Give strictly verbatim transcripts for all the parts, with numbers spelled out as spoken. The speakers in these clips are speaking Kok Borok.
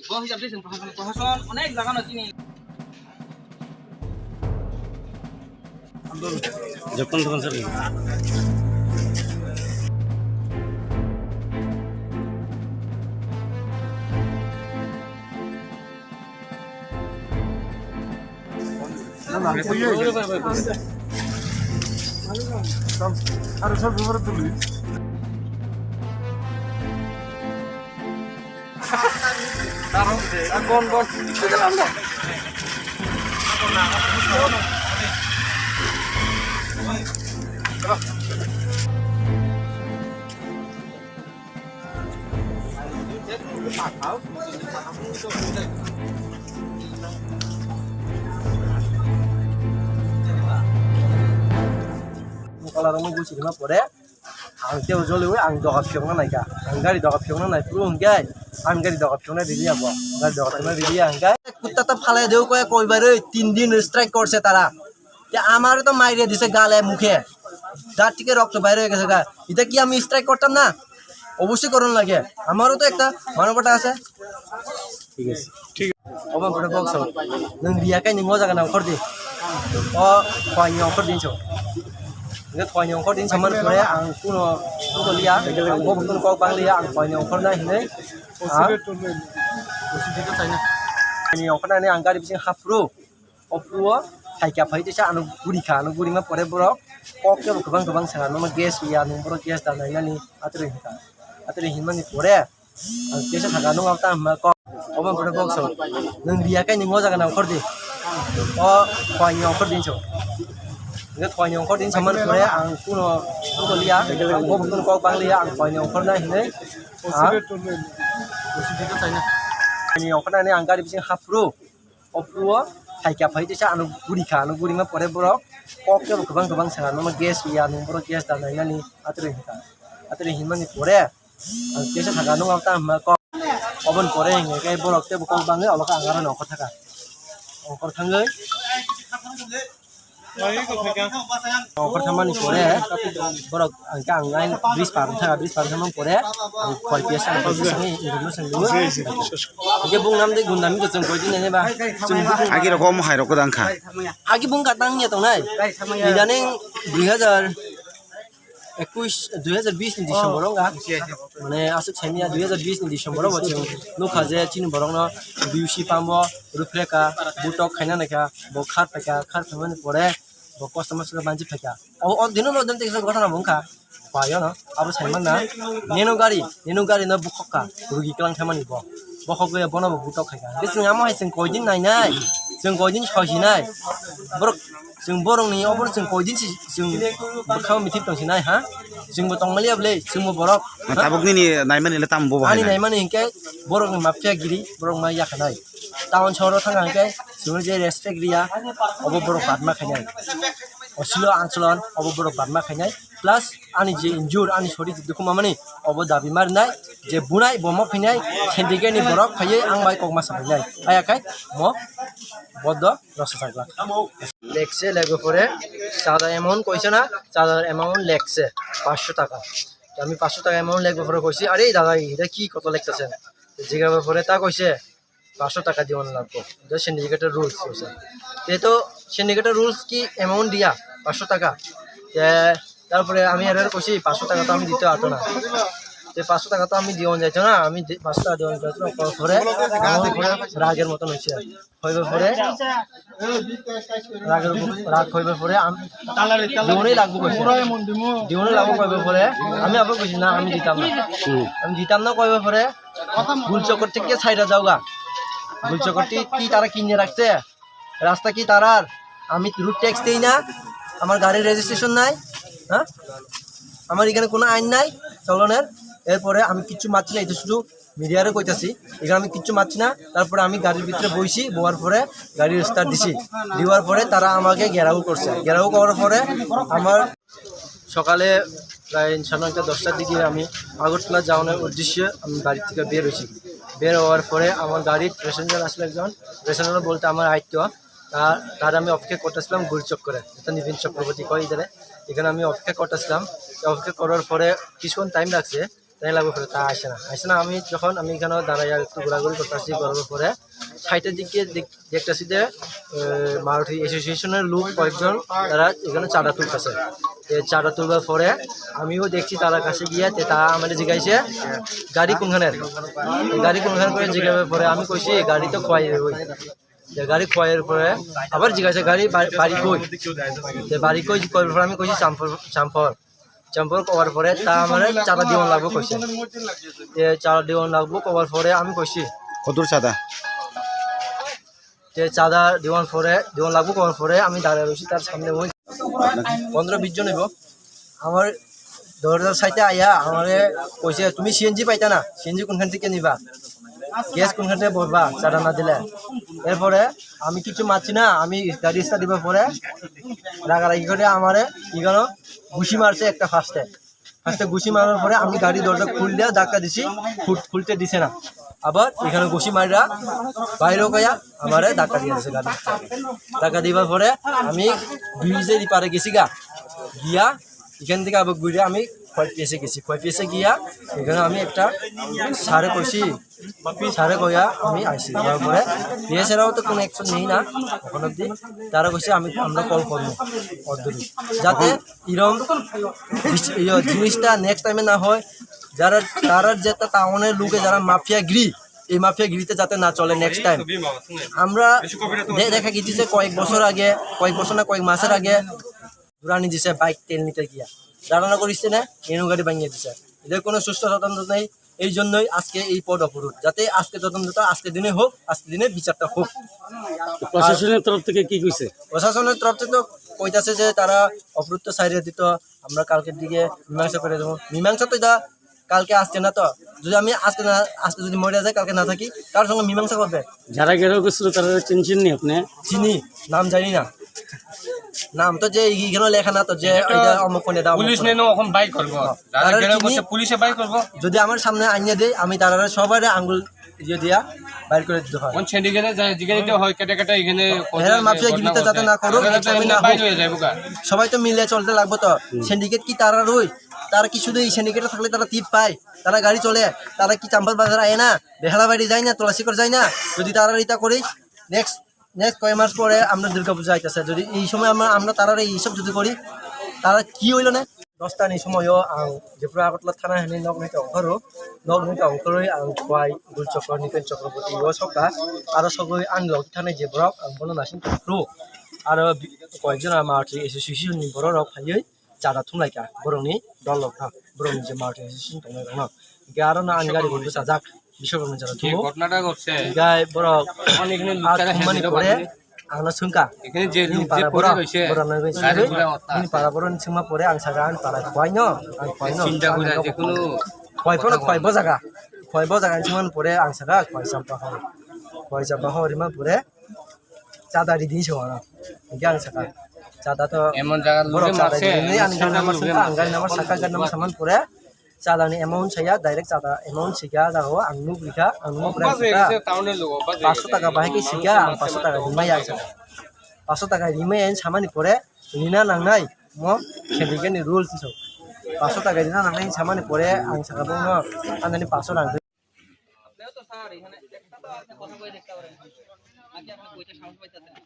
Bo hisab de chwng prohason, prohason onek jaga no chini. Jokkon tokon sir. Kalarangno gusi rwna pore ang tei o joliui ang doga phiyokna naikha. Ang gari doga phiyokna naiphuru hwnkhe ang gari doga phiyokna rili ya bo. Gari doga phiyokna rili ya hwnkhe. Kutta ta phalai deu koi koi barui tin din strike korse tara. Te amare to maire dise gale mukhe. Dar theke rokto baire gese ga. Ita ki ami strike kortam na? Obosoi koron lage. Amaro to ekta manobota ase. Thik ase. Thik. Obo pore box. Nwng riya kai ni moja gana khordi. O khwai ni khordi so. Nge khwai ni khordi saman pore ang kuno kuno liya. Ang bo kuno kok bang liya ang khwai ni khorna hinai. Ha? Ni khorna ni ang gari bising hapru. O phuo phaikha, phai teisa ano gurikha, ano gurima pore borok kok tebo kwbang kwbang saka, nono gas ya, nwng borok gas da nainani atwrwi hinkha. Atwrwi hinmani pore ang teisa saka, nwng ang ta hwnma kok, obo pore box so, nwng riya kai nwng o jaga nang khordi, o khwai ni ongkhor din so. Nge khwai ni ongkhor din samani pore ang kuno kuno liya, ang bo kuno kok bang liya, ang khwai ni ongkhor na hinwi ang ni ongkhor nani ang gari bising hapru. O phuo phaikha, phai teisa ano gurikha, ano gurima pore borok kok tebo kwbang kwbang saka, nono gas ya, nwng borok gas da nainani atwrwi hinkha. Atwrwi hinmani pore ang teisa saka, nwng ang ta hwnma kok. Oboni pore hinkhe borok tebo kok bangwi obo khe ang aro nongkhor thaka. Nongkhor thangwi nongkhor thammani pore borok Hingke ang line bridge par wngkha, bridge par wngkha pore ang khoi piyasa, ang khoi piyasa ni information rwui. Hingke bung nam de gunda mi chwng koi din nai ba. Chwng bung agi rok omo hai rok kwdang kha. Agi bung ka tang ya tongnai. Idaning dui hajar ekush, dui hajar bish ni December o wngkha. Mane aswk saimanya dui hajar bish ni December o bo chwng nukha je chini borok no B U C pump o ruphre ka, butok khaina naikha, bo khar phaikha, khar phaimani pore bo kosto mosto khe banchi phaikha. O, o dino no dino teksa gotha no wngkha. Payo no, abo sai manna. Neno gari, neno gari no bukhok ka, rugi klang khamani bo. Bokhok gaya bono bo butok khai ka. Bising amo hai sing koi din nai nai. Sing koi din soi si nai. Borok, sing borok ni obor sing koi din si, sing bwkhao mithi tong si nai ha. Sing bo tong mali able, sing bo borok. Tabuk nini nai mani le tam bo bo hai. Ani nai mani hingke borok ni mafia giri, borok ma yakha nai. Town sohor o thang hingke sing je respect riya, obo borok badma khainai. Osilo ansolon obo borok badma khainai, plus ani je injure, ani sori je dukhu mamani obo dabi marinai, je bunai bomo khainai, syndicate ni borok phaiye ang bai kokma sabainai, aya khai mo bodo rosajak. Lekse lego pore, sada amount koisa na, sada amount lekse, paanch sho taka. Ami paanch sho taka amount lego pore koisi, "Are dada, eta ki koto lektasen?" Jiga pore ta koise, পাঁচশো টাকা দিওয়ান লাগবো, এটা সিন্ডিকেটের রুলস আছে। তে তো সিন্ডিকেটের রুলস কি অ্যামাউন্ট দিয়া পাঁচশো টাকা? তে তারপরে আমি এর কইছি পাঁচশো টাকা তো আমি দিতে পারতো না। তে পাঁচশো টাকা তো আমি দিওয়ান যাইতো না, আমি দি-, পাঁচশো টাকা দিওয়ান যাইতো না। করার পরে আমার উপরে রাগের মতন হয়েছে। হইবার পরে রাগের উপর, রাগ হইবার পরে আমি দিওয়ানই লাগবো কইছে। দিওয়ানই লাগবো কইবার পরে আমি আবার কইছি, "না, আমি দিতাম না।" হুম। আমি দিতাম না কইবার পরে গুলচক্কর থেকে সাইডে যাওগা। গুলচক্কর টি-, কি তারা কিনে রাখছে? রাস্তা কি তারার? আমি রুট ট্যাক্স দেই না, আমার গাড়ির রেজিস্ট্রেশন নাই, হ্যাঁ, আমার এখানে কোনো আইন নাই চলনের। এরপরে আমি কিচ্ছু মারছি না, এটা শুধু মিডিয়ারে কইতাছি, এখানে আমি কিচ্ছু মারছি না। তারপরে আমি গাড়ির ভিতরে বইছি, বওয়ার পরে গাড়ির স্টার্ট দিছি, দেওয়ার পরে তারা আমাকে ঘেরাও করছে। ঘেরাও করার পরে আমার সকালে প্রায় সাড়ে নয়টা দশটার দিকে আমি আগরতলা যাওয়ানোর উদ্দেশ্যে আমি বাড়ি থেকে বের হয়েছি। বের হওয়ার পরে আমার গাড়ির প্যাসেঞ্জার আসলো একজন, প্যাসেঞ্জার বলতে আমার আয়ত্ত, তা-, তার আমি অপেক্ষা করতেছিলাম গুলচক্করে, এটা নিবিন চক্রবর্তী কয় এখানে। এখানে আমি অপেক্ষা করতেছিলাম। তো অপেক্ষা করার পরে কিছুক্ষণ টাইম লাগছে, তাই লাগবে পরে তা আসে না, আসে না। আমি যখন আমি এখানে দাঁড়াই আর একটু ঘোরাঘুরি করতেছি, করার পরে সাইডের দিকে দেখ-, দেখতেছি যে, এ, মারুতি অ্যাসোসিয়েশনের লোক কয়েকজন তারা এখানে চাঁদা তুলতেছে। তো চাঁদা তুলবার পরে আমিও দেখছি তারা কাছে গিয়ে, তো তারা আমারে জিজ্ঞাসে, "গাড়ি কোনখানে?" তো গাড়ি কোনখানে করে জিজ্ঞাসার পরে আমি কইছি, "গাড়ি তো খোয়াই ওই।" তো গাড়ি খোয়াইয়ের পরে আবার জিজ্ঞাসা, "গাড়ি বা-, বাড়ি কই?" তো বাড়ি কই করার পরে আমি কইছি, "চাম্পর, চাম্পর।" চাম্পর করার পরে তা আমারে চাঁদা দিওয়ান লাগবো কইছে। তো চাঁদা দিওয়ান লাগবো করার পরে আমি কইছি, কত চাঁদা? তো চাঁদা দিওয়ান পরে, দিওয়ান লাগবো করার পরে আমি দাঁড়ায় রয়েছি তার সামনে। ওই পনেরো বিশ জন হইব। আমার দরজার সাইডে আইয়া আমারে কইছে, "তুমি সিএনজি পাইতা না, সিএনজি কোনখান থেকে নিবা, গ্যাস কোনখান থেকে ভরবা চাঁদা না দিলে?" এরপরে আমি কিছু মারছি না, আমি গাড়ি স্টার্ট দিবার পরে রাগারাগি করে আমারে কি কেন ঘুষি মারছে একটা ফার্স্টে। ফার্স্টে ঘুষি মারার পরে আমি গাড়ি দরজা খুললে ধাক্কা দিছি, খুল-, খুলতে দিছে না। আবার এখানে ঘুষি মারিয়া বাইরে গিয়া আমারে ধাক্কা দিয়ে দিছে গাড়ি। ধাক্কা দিবার পরে আমি ব্রিজের পারে গেছি গা, গিয়া এখান থেকে আবার ঘুরে আমি খোয়াই পিএসে গেছি। খোয়াই পিএসে গিয়া এখানে আমি একটা স্যারে কইছি, স্যারে কইয়া আমি আইছি। তারপরে পিএসেরাও তো কোনো অ্যাকশন নেই না এখন অবধি। তারা কইছে আমি, আমরা কল করবো অর্ডারে, যাতে এরকম জিনিসটা নেক্সট টাইমে না হয়। যারা, তারা যে একটা টাউনের লোকে যারা মাফিয়াগিরি, এই মাফিয়াগিরিতে যাতে না চলে নেক্সট টাইম। আমরা দে-, দেখা গেছে যে কয়েক বছর আগে, কয়েক বছর না কয়েক মাসের আগে দুরানি দিছে বাইক তেল নিতে গিয়া, দাঁড়ানো করিস না, এনু গাড়ি ভাঙিয়ে দিছে। এদের কোনো সুষ্ঠু তদন্ত নেই, এই জন্যই আজকে এই পথ অবরোধ, যাতে আজকে তদন্তটা আজকে দিনে হোক, আজকে দিনে বিচারটা হোক। তো প্রশাসনের তরফ থেকে কি কইছে? প্রশাসনের তরফ থেকে তো কইতাছে যে তারা অবরোধ তো ছাড়িয়ে দিত, আমরা কালকের দিকে মীমাংসা করে দেবো। মীমাংসা তো এটা কালকে আসছে না তো, যদি আমি আজকে না, আজকে যদি মরে যাই, কালকে না থাকি, কার সঙ্গে মীমাংসা করবে? যারা গেরো করছিল তারা চিনছেন নি আপনি? চিনি, নাম জানি না। নাম তো যে এইখানে লেখা না তো যে এটা অমুক কোনে দাও, পুলিশ নেই, এখন বাইর করবো। যারা তারা গেরো চিনি। করছে, পুলিশে বাইর করবো। যদি আমার সামনে আনিয়ে দেয়, আমি তারা সবার আঙ্গুল ইয়ে দিয়া বাইর করে দিতে হয়। কোন সিন্ডিকেটে যায়, জিজ্ঞাসা দিতে হয়, কেটে কেটে এখানে এরা মাফিয়া গিরিতে যাতে না করুক, এরা তো এমনি না বাইর হোক। হয়ে যাবো গা। সবাই তো মিলে চলতে লাগবো তো। সিন্ডিকেট কি তারা রই? তারা কি শুধু এই সিন্ডিকেটে থাকলে তারা টিপ পায়? তারা গাড়ি চলে? তারা কি চাম্পার বাজার আয় না? বেহালা বাড়ি যায় না? তুলাসিকর যায় না? যদি তারা এটা করি, নেক্সট, নেক্সট কয় মাস পরে আমরা দুর্গা পূজা আইতাছে। যদি এই সময় আমরা, আমরা তারারে এইসব যদি করি, তারা কি হইল না? দশটা ni সময়ও ang Tripura Agartala thana hwnwi nokni tongkhoro, nokni tongkhorwi ang khwai Gul Chokro, Nipen Chakraborty o sokha, aro sogwi ani logi thanai je borok ang bono naising phuru, aro koyekjona Maruti Association ni borok rok phaiwi chada thumlaikha borokni dol rok no, borokni je Maruti Association tongnai rok no, hwnkhe aro no ani gari bo bwchajak. Biswakar ni jora thumo. ঘটনাটা ঘটছে। Gai borok অনেক এখানে লুক আর তারা থুমনি হ্যান্ডেল করে পারেনি। Ang no sungka. এখানে যে Nini লোক যে para পড়ে borok, রয়েছে, borok no গাড়ি sungka. ঘোড়া অত্তা Nini আছে। Para borok ni sungma pore ang saka ang para khwai no, ang khwai no. চিন্তা করে যে কোনো Khwai phano কথা khwai বলে। Bo jaga. Khwai bo jaga ni sungma pore ang saka khwai champa ho. Khwai champa ho rima pore chada ri din se wano. Hingke ang saka. Chada to এমন জায়গার লোকে borok chada মারছে, ri din ang চিন্তা gari nama করবে sungka, ang মারছে। Gari nama saka, gari nama saman pore. Chalani amount saya, direct chala amount sika jago, ang nuk rikha, ang nuk rikha. পাঁচশো টাকা bahai khe sika, ang পাঁচশো টাকা rimai ang saka. পাঁচশো টাকা rimai ang samani pore, rina nangnai, mo, khendi khendi rule tiso. পাঁচশো টাকা rina nangnai samani pore, ang saka bongno, ang nani পাঁচশো rang. আপনিও তো স্যার, এখানে একটা তো আপনি কথা বলে দেখতে পারেন। নাকি আপনি কইতে সাহস পাইতেছেন না?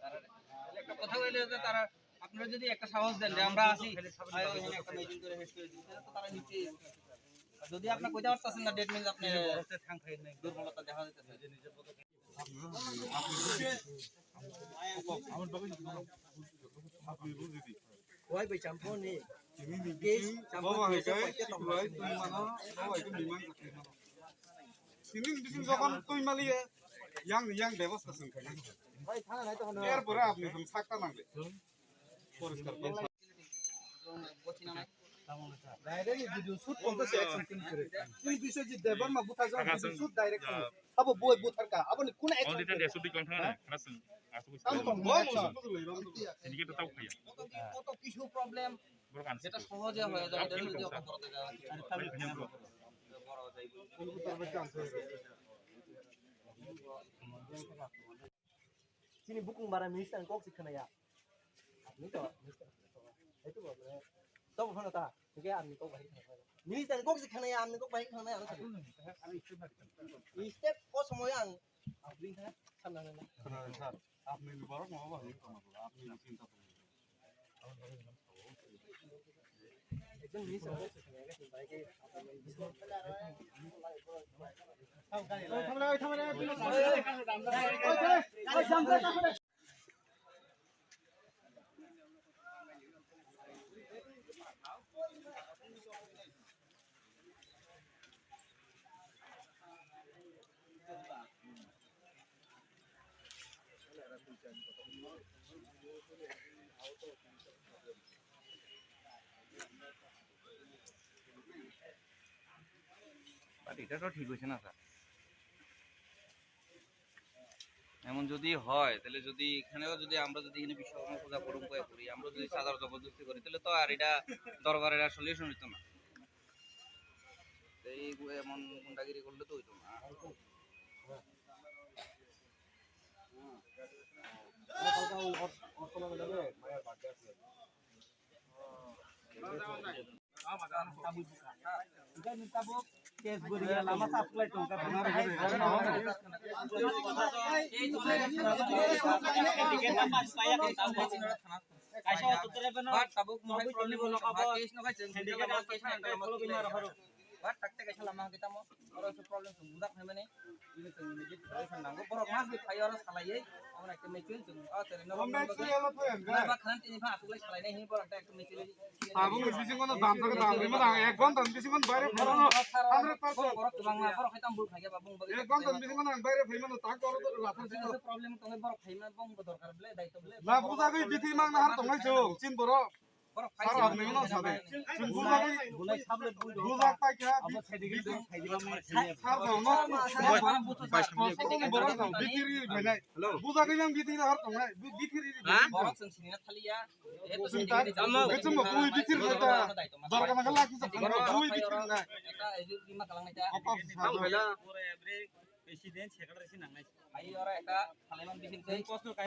তারা একটা কথা বলে যে তারা, আপনারা যদি একটা সাহস দেন যে আমরা আছি, আর ওইখানে একটা মিটিং করে শেষ করে দিন, তাহলে তো তারা নিশ্চয়ই আসবে। আর যদি আপনি কইতে পারতেছেন না, that means আপনি দুর্বলতা দেখা যাইতেছে। Wai bai champhoni. Case champhoni, case bai ke tong. Tini bising jokon twi maliye, yang ni yang bebosta sing kha. Bai thana nai to hono. Er pore apni thum sakta nang de. Poriskar kor. Direct video shoot করতেছে action film করে। তুমি বিশ্বজিৎ দেববর্মা বুথা যাও, video shoot direct করো। Abo boi buthar ka, abo ni kuna action. Only ten days, shooting lang thang na, khana sing, asu busi. Tam tong mo mo. Sini kita tahu kaya. কত কিছু problem, borok kan যেটা সহজে হয়ে যায়, এটা যদি অত বড় জায়গা আছে। Chini bukung bara minister kok si khana ya. Ni to, minister. Itu ba, to phano ta. Hingke ang ni kok bai khanai. Ni tang kok si khanai, ang ni kok bai khanai, ang sa. Ni step ko somoy ang, ang bring kha, sana na na. Sir, sir, apni ni borok ma ba ni kama, apni ni chinta. Ekdom ni sa kok si khanai, bai ke. But এটা তো ঠিক হইছে না, স্যার। এমন যদি হয়, তাহলে যদি এখানেও যদি আমরা যদি এখানে বিশ্বকর্মা পূজা করুম করে করি, আমরা যদি চাঁদার জবরদস্তি করি, তাহলে তো আর এটা দরবারের আর সলিউশন হইতো না। এই এমন গুন্ডাগিরি করলে তো হইতো না। But tabuk mohai problem wngkha, case no khai chwng, but takte kaisa lama hwnkhe tamo, oro se problem chwng bujak phaimani, ini chwng immediate solution nango, borok mas bai phai oro salaiwi, omo naikhe machine chwng, o tere no. Ba khan tini pha aswk lai salainai hini borok ta ekta machine. Tabuk ni bisingo no dam thangwi dam rima dang, ek ghonta ni bisingo no baire phano hundred percent. Borok kwbangma, borok hai tamo bul phaikhe ba bung bagwi. Ek ghonta ni bisingo no ang baire phaimano tak oro to rathar sino. Problem tongwi borok phaima bung bo dorkar ble, daitw ble. Na bujagwi bithi mang na har tongnai chwng, chin borok. Borok phai. Har ang nini no sabe. Chwng bujagwi bujak paikha. Sar jao no. Borok jao bithi ri phainai. Bujagwi nang bithi na har tongnai. Bithi ri phainai. Borok chwng sini na thaliya. Chwng ta, chwng bo bui bithi ri ta. Dorkar na khala kisa koi bithi ri na. Apa sa. President, secretary si nangnai. Ai oro ekta salaiman bithi.